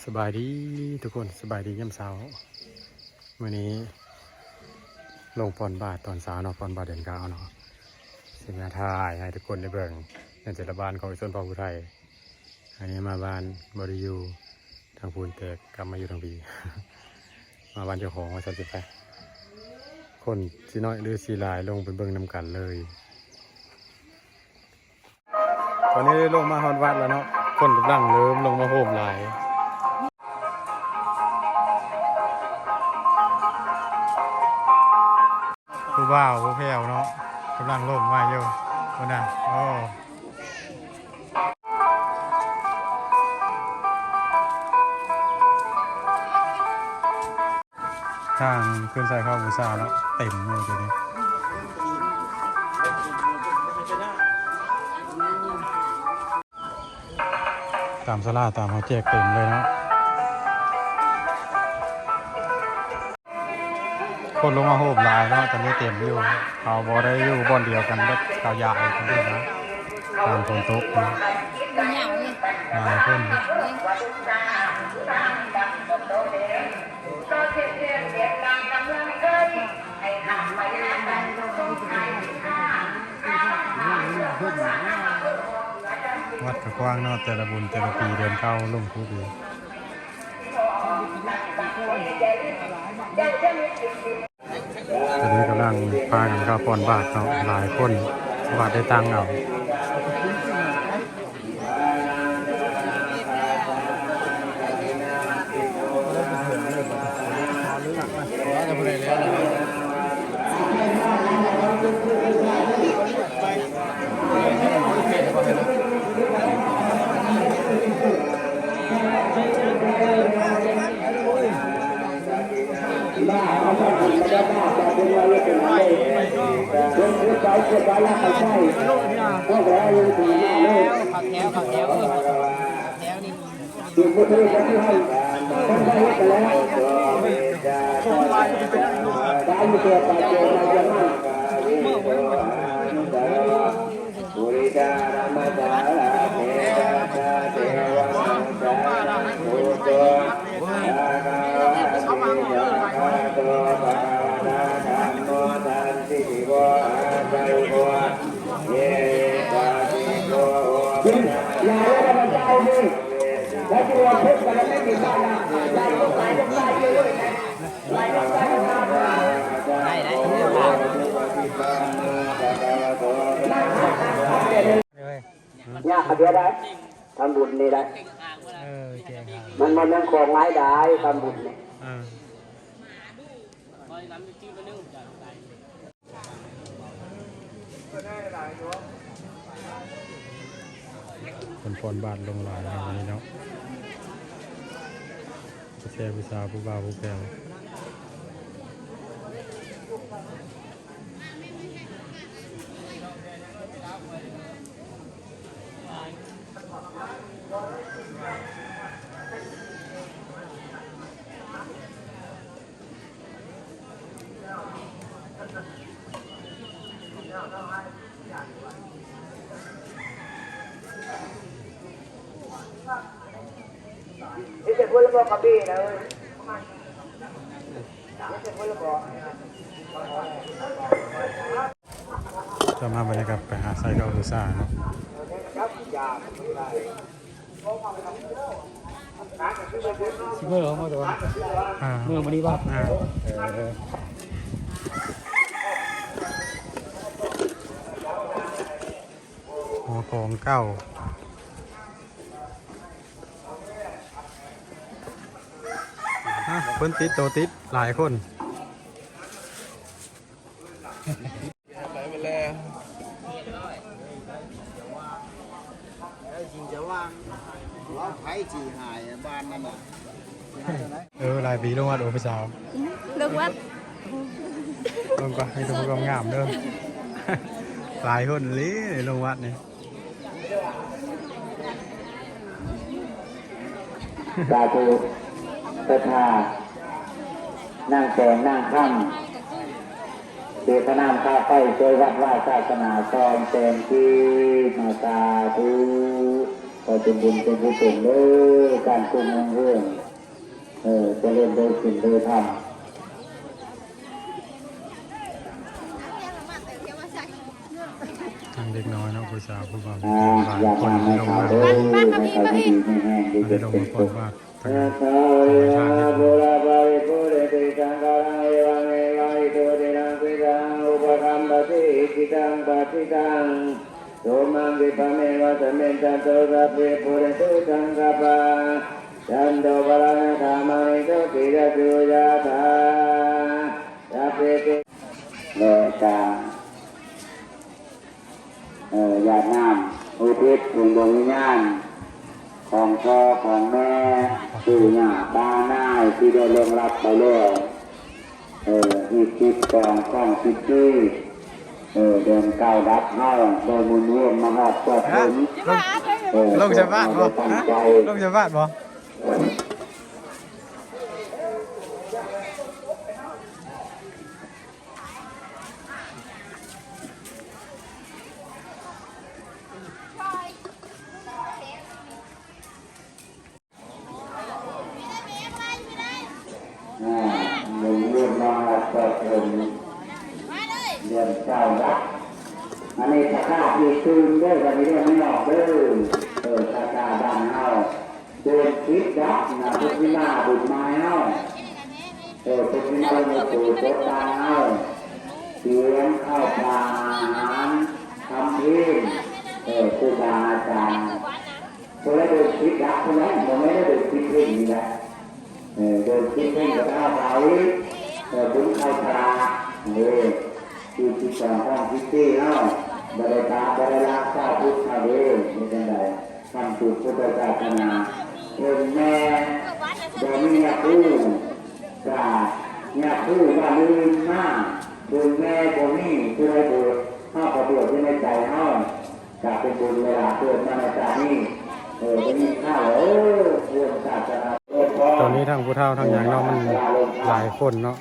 ສະບາຍດີທຸກຄົນ ສະບາຍດີຍາມເຊົ້າ. ມື້ນີ້ລົງປ່ອນບາດຕອນເຊົ້າເນາະ ປ່ອນບາດເດືອນເກົ້າເນາະ ຊິມາຖ່າຍໃຫ້ທຸກຄົນໄດ້ເບິ່ງ ໃນແຕ່ລະບ້ານຂອງຊົນເຜົ່າຜູ້ໄທ. ອັນນີ້ມາບ້ານບໍ່ໄດ້ຢູ່ທາງພຸ້ນ ແຕ່ກັບມາຢູ່ທາງພີ້ ມາບ້ານເຈົ້າຂອງວ່າຊັ້ນຊິໄປ. ຄົນຊິໜ້ອຍຫຼືຊິຫຼາຍ ລົງໄປເບິ່ງນຳກັນເລີຍ. ຕອນນີ້ລົງມາຮອດວັດແລ້ວເນາະ ຄົນກຳລັງເລີ່ມລົງມາໂຮມຫຼາຍ. ຜູ້ບ່າວຜູ້ແພ້ວເນາະ ກຳລັງລົງມາຢູ່ພຸ້ນນະ. ໂອ້ ທາງຂຶ້ນໃສ່ເຂົ້າບູຊາເນາະ ເຕັມຢູ່ດຽວນີ້ ຕາມສາລາ ຕາມເຮົາແຈກເຕັມເລີຍເນາະ. ຄົນລົງມາໂຮມຫຼາຍເນາະ ຕອນນີ້ເຕັມຢູ່. ເຮົາບໍ່ໄດ້ຢູ່ບ່ອນດຽວກັນແບບເຂົາຍ້າຍກັນເດ້ນະ ຕາມຝົນຕົກນະ ຫຼາຍຄົນ. ວັດກະກວ້າງເນາະ ແຕ່ລະບຸນແຕ່ລະປີ ເດືອນເກົ້າລົງທຸກປີ. ຕອນນີ້ກຳລັງພາກັນເຂົ້າປ່ອນບາດເນາະ ຫຼາຍຄົນ ບາດໄດ້ຕັ້ງເອົາ. ຍາກກະເທື່ອໄດ້ ທຳບຸນນີ້ໄດ້ ເອີ ແຈງ ມັນບໍ່ແມ່ນຂອງງ່າຍດາຍ ທຳບຸນນີ້. ເອີ ເພິ່ນຟ້ອນບາດລົງຫຼາຍເນາະ ມື້ນີ້ເນາະ ແຕ່ຜູ້ສາວ ຜູ້ບ່າວ ຜູ້ແພ້ວ. ຕໍ່ມາບັນຍາກາດໄປຫາໃສ່ເຂົ້າບູຊາເນາະ. ຊິເມືອເຮົາມາແຕ່ວ່າ ອ່າ ເມືອມື້ນີ້ບໍ່? ອ່າ ເອີ ຫໍຂອງເກົ່າ. ຮະ ຄົນຕິດໂຕຕິດຫຼາຍຄົນ. ໄປໝົດແລ້ວ ແລ້ວຈິງຈະວ່າງ ວ່າໃຜຊິຫາຍບ້ານນັ້ນນະ. ເອີ ຫຼາຍປີລົງວັດ ໂອ ຜູ້ສາວ ລົງວັດ ລົງກວ່າ ມີແຕ່ຜູ້ງາມໆເດີ ຫຼາຍຄົນອີ່ຫຼີລົງວັດນີ້. ສາທຸ ສັດທາ ນາງແຕງ ນາງຄຳ ເສດພະນາມຄ່າໄຟ ຊ່ວຍວັດວາສາສະໜາ ສ້ອມແຕ່ງທີ່ມາ ສາທຸ. ຂໍເປັນບຸນເປັນກຸສົນເດີ ການກຸ້ມຮຸ່ງເຮືອງ ເອີ ຈະເລີນໂດຍສິນໂດຍທຳ. ທັງເດັກນ້ອຍເນາະ ຜູ້ສາວຜູ້ບ່າວ ອ່າ ຫຼາຍຄົນທີ່ລົງມາ ເດີ ໃຫ້ເຂົາຢູ່ດີມີແຮງ ຢູ່ເປັນສຸກ. ທາງທານນີ້ ປູລະປາຣິປູເຣນຕິສັງກາລັງ ເອວັງເມວະ ອິໂຕ ທິນນາງ ເປຕານັງ ອຸປະກັມປະຕິ ອິຈຊິຕັງ ປັດຖິຕັງ ຕຸມມະງ ຂິປະເມວະ ສະມິດຖະໂຕ ສັບເພ ປູເຣນຕຸ ສັງກະປາ ຈັນໂທ ປະນະລະ ມະນີ ໂຊຕິ ລະໂສ ຍະຖາ ສັບພີຕິ ແລະກາ ເອີ ຢາດນ້ຳອຸທິດເຖິງດວງວິນຍານຂອງພໍ່ຂອງແມ່ ປູ່ຍ່າຕານາຍທີ່ໄດ້ລ່ວງລັບໄປແລ້ວ ເອີ ອີກສິບສອງ ສອງສິບປີ ເອີ ເດືອນເກົ້າດັບເຮົາໄດ້ໝູນວຽນມາຮອດຄອບເພິ່ນ ເອີ ລົງສະບາດບໍ່? ຮະ? ລົງສະບາດບໍ່? ອ່າ ເລື່ອງມາຮອດຄອບເພິ່ນ ເດືອນເກົ້າລະ ອັນນີ້ປະກາດອີກຕື່ມເດີ ບັດນີ້ເດີ ມັນອອກເດີ ເອີ ພາສາບ້ານເຮົາ ເດືອນສິບດັບນະ ເພິ່ນຊິມາບຸນມາໃຫ້ເຮົາ ເອີ ເພິ່ນຊິມາລົງໂຕຕົດບ້ານເຮົາ ຕຽມເຂົ້າປາອາຫານ ທຳເພງ ເອີ ຄູບາອາຈານ ຜູ້ໃດເດີນຜິດຫຼັກຜູ້ນັ້ນ ບໍ່ແມ່ນເດີນຜິດເພງນີ້ແຫຼະ ເອີ ເດີນຜິດເພງກໍເອົາໄປ ເອີ ບຸນເຂົ້າສາກເດ້ ທີ່ສິບສອງຂອງສິບສີ່ເຮົາ ບໍ່ໄດ້ປະ ບໍ່ໄດ້ລາຊາວພຸດເຮົາເດ້ ເຮັດຈັ່ງໃດ ຄຳສອນພຸດທະສາສະໜາ ເຖິງແມ່ບໍ່ມີຍາຄູ ກະຍາຄູວ່າລືມມາ ເຖິງແມ່ບໍ່ມີຜູ້ໃດບວດ ເຮົາກໍບວດຢູ່ໃນໃຈເຮົາ ກະເປັນບຸນເວລາເກີດມາໃນຊາດນີ້ ເອີ ໄດ້ຍິນຂ່າວ ໂອ້ ເລື່ອງສາສະໜາ ຕອນນີ້ທັງຜູ້ເຖົ້າທັງຫຍັງເນາະ ມັນຫຼາຍຄົນເນາະ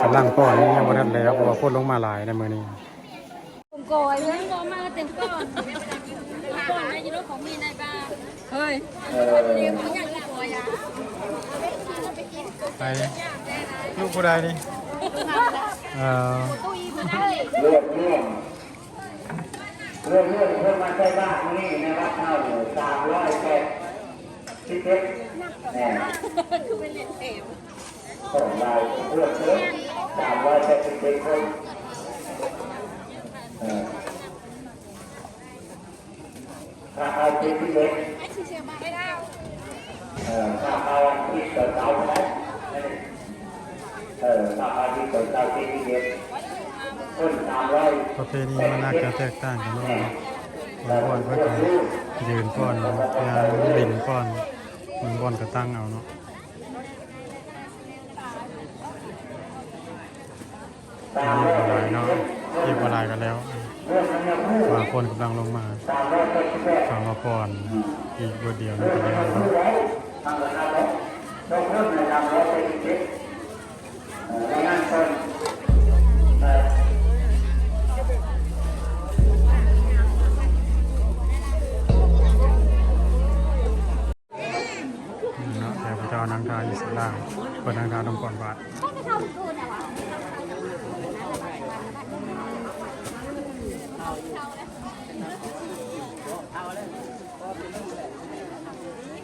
ກຳລັງປ້ອນ ຍັງບໍ່ທັນແລ້ວ ເພາະວ່າຄົນລົງມາຫຼາຍໃນມື້ນີ້. ກົງກອຍເລີຍ ບໍ່ມາເຕັມກ່ອນ ກ່ອນນະ ຢູ່ລົດຂອງມີນາຍບ້ານ ເຮີ້ຍ ໃຜ ລູກຜູ້ໃດນີ້? ເອີ ເລື່ອງເລື່ອງ ເລື່ອງເພິ່ນມາໃສ່ບາດມື້ນີ້ໃນວັດເຮົາ ສາມຮ້ອຍແປດສິບເຈັດ ແມ່ນ ຄືເປັນເຫຼັ້ນເກມ ຂອງລາວເພິ່ນເລີຍ ສາມຮ້ອຍແປດສິບເຈັດຄົນ ເອີ ຖ້າເອົາເຈັດສິບເອັດ ເອີ ຖ້າເອົາອັນທິດເກົ້າເທົ່າໃດ ເອີ ຖ້າເອົາທິດເກົ້າເຈັດສິບເອັດ ຄົນສາມຮ້ອຍ ປະເພນີມັນອາດຈະແຕກຕ່າງກັນເນາະ ບາງບ່ອນເພິ່ນກໍຢືນກ່ອນ ຍ່າງຫຼິ້ນກ່ອນ ບາງບ່ອນກໍຕັ້ງເອົາເນາະ. ອີກບໍ່ຫຼາຍເນາະ ອີກບໍ່ຫຼາຍກໍແລ້ວ ວ່າຄົນກຳລັງລົງມາ ເຂົ້າມາປ້ອນອີກບວດດຽວໜຶ່ງກໍແລ້ວເນາະ. ເນາະ ແຕ່ພະເຈົ້ານັ່ງທ່າຢູ່ສາລາ ເພິ່ນນັ່ງທ່າລົງກ່ອນບາດ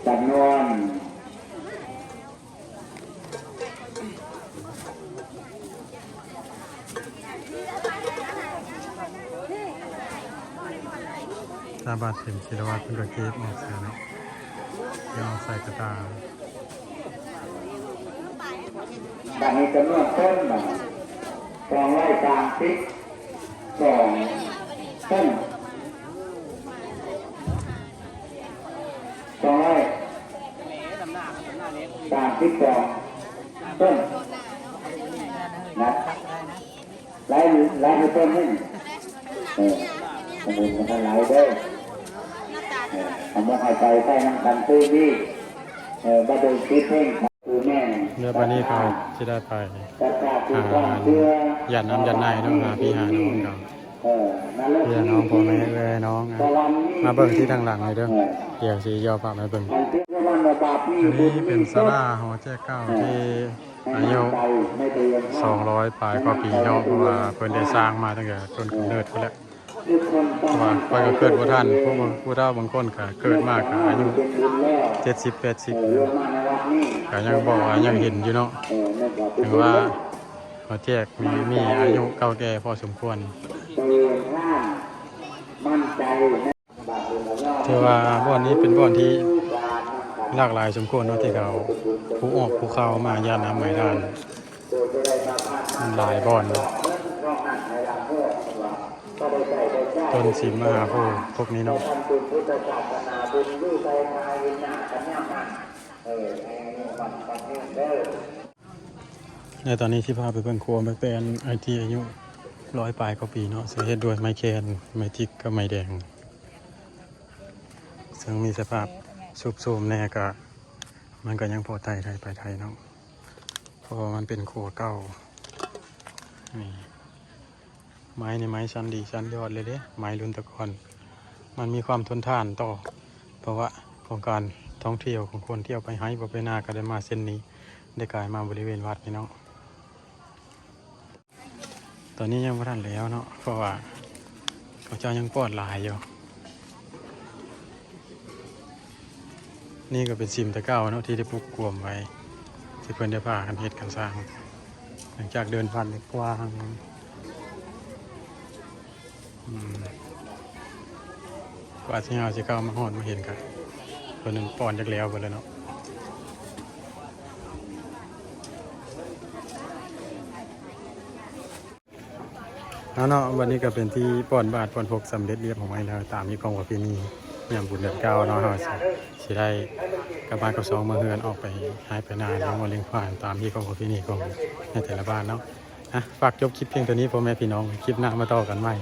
ຈຳນວນ ຖ້າບາດເຂັມຊີລະວັດເພິ່ນກໍເກັບອອກໃສ່ເນາະ ເກັບອອກໃສ່ກະຕ່າ ບາດນີ້ຈຳນວນຕົ້ນບາດ ສອງຮ້ອຍສາມສິບສອງຕົ້ນ. ສອງຮ້ອຍສາມສິບສອງຕົ້ນນະ ຫຼາຍ ຫຼາຍກວ່າຕົ້ນນີ້ ເອີ ຂະໜົມມັນທັນຫຼາຍເດີ ເອີ ເອົາໝົກເອົາໄປໃສ່ນຳກັນຕື່ມອີກ ເອີ ບາດໂດຍຕິດເພງ ຄືແມ່ນ ແລ້ວບາດນີ້ເຂົາຊິໄດ້ໄປຫາ ຢ້ານນ້ຳຢ້ານໃນເນາະ ຫາພີ່ຫານ້ອງເຂົາ ເອີ. ພີ່ນ້ອງພໍ່ແມ່ເອື້ອຍນ້ອງ ມາເບິ່ງທີ່ທາງຫຼັງນີ້ເດີ້ ດຽວຊິຍໍພາໄປເບິ່ງ. ອັນນີ້ເປັນສາລາຫໍແຈກເກົ່າທີ່ອາຍຸສອງຮ້ອຍປາຍກວ່າປີເນາະ ເພາະວ່າເພິ່ນໄດ້ສ້າງມາຕັ້ງແຕ່ຕົ້ນກຳເນີດພຸ້ນແຫຼະ. ເພາະວ່າຂ້ອຍກໍເກີດບໍ່ທັນ ຜູ້ ຜູ້ເຖົ້າບາງຄົນກໍເກີດມາກໍອາຍຸເຈັດສິບແປດສິບ ກໍຍັງບອກວ່າຍັງເຫັນຢູ່ເນາະ. ຖືວ່າຫົວແຈກມີ ມີອາຍຸເກົ່າແກ່ພໍສົມຄວນ. ຖືວ່າບ່ອນນີ້ເປັນບ່ອນທີ່ຫຼາກຫຼາຍສົມຄວນເນາະ ທີ່ເຂົາພູອອກພູເຂົ້າມາຢາດນ້ຳໃຫ້ທານ ຫຼາຍບ່ອນເນາະ. ຕົ້ນສິມມະຫາໂພ ພວກນີ້ເນາະ. ແລະຕອນນີ້ຊິພາໄປເບິ່ງຄົວໄມ້ແປ້ນ ໄອ້ທີ່ອາຍຸຮ້ອຍປາຍກວ່າປີເນາະ ເຊິ່ງເຮັດດ້ວຍໄມ້ແຄນ ໄມ້ຈິກ ກັບໄມ້ແດງ ເຊິ່ງມີສະພາບຊຸດໂຊມແດ່ ກະ ມັນກໍຍັງພໍໄດ້ ໄດ້ໄປໄດ້ເນາະ ເພາະວ່າມັນເປັນຄົວເກົ່າ. ນີ້ ໄມ້ນີ້ໄມ້ຊັ້ນດີຊັ້ນຍອດເລີຍເດ້ ໄມ້ລຸ້ນແຕ່ກ່ອນ. ມັນມີຄວາມທົນທານຕໍ່ພາວະຂອງການທ່ອງທ່ຽວຂອງຄົນທີ່ອອກໄປໄຮ່ບໍ່ໄປນາ ກໍໄດ້ມາເສັ້ນນີ້ ໄດ້ກາຍມາບໍລິເວນວັດນີ້ເນາະ. ຕອນນີ້ຍັງບໍ່ທັນແລ້ວເນາະ ເພາະວ່າເຂົາເຈົ້າຍັງປອດຫຼາຍຢູ່. ນີ້ກໍເປັນສິມແຕ່ເກົ່າເນາະ ທີ່ໄດ້ປຸກກວມໄວ້ ທີ່ເພິ່ນໄດ້ພາກັນເຮັດກັນສ້າງ. ຫຼັງຈາກເດີນຜ່ານໄປກວ້າງ ອືມ ກວ່າທີ່ເຮົາຊິເຂົ້າມາຮອດມາເຫັນກະ ເພິ່ນປ້ອນຈັກແລ້ວເບິດແລ້ວເນາະ. ເອົາເນາະ ບັດນີ້ກໍເປັນທີ່ປ້ອນບາດປ້ອນພົກສຳເລັດລຽບຮ້ອຍແລ້ວ ຕາມຮີດຄອງປະເພນີຍາມບຸນເດືອນເກົ້າເນາະ. ເຮົາຊິ ຊິໄດ້ກັບບ້ານກັບຊ່ອງເມືອເຮືອນ ອອກໄປໄຮ່ໄປນາ ລ້ຽງງົວລ້ຽງຄວາຍ ຕາມຮີດຄອງປະເພນີຂອງໃນແຕ່ລະບ້ານເນາະ. ອ່ະ ຝາກຈົບຄລິບພຽງເທົ່ານີ້ ພໍ່ແມ່ພີ່ນ້ອງ ຄລິບໜ້າມາຕໍ່ກັນໃໝ່.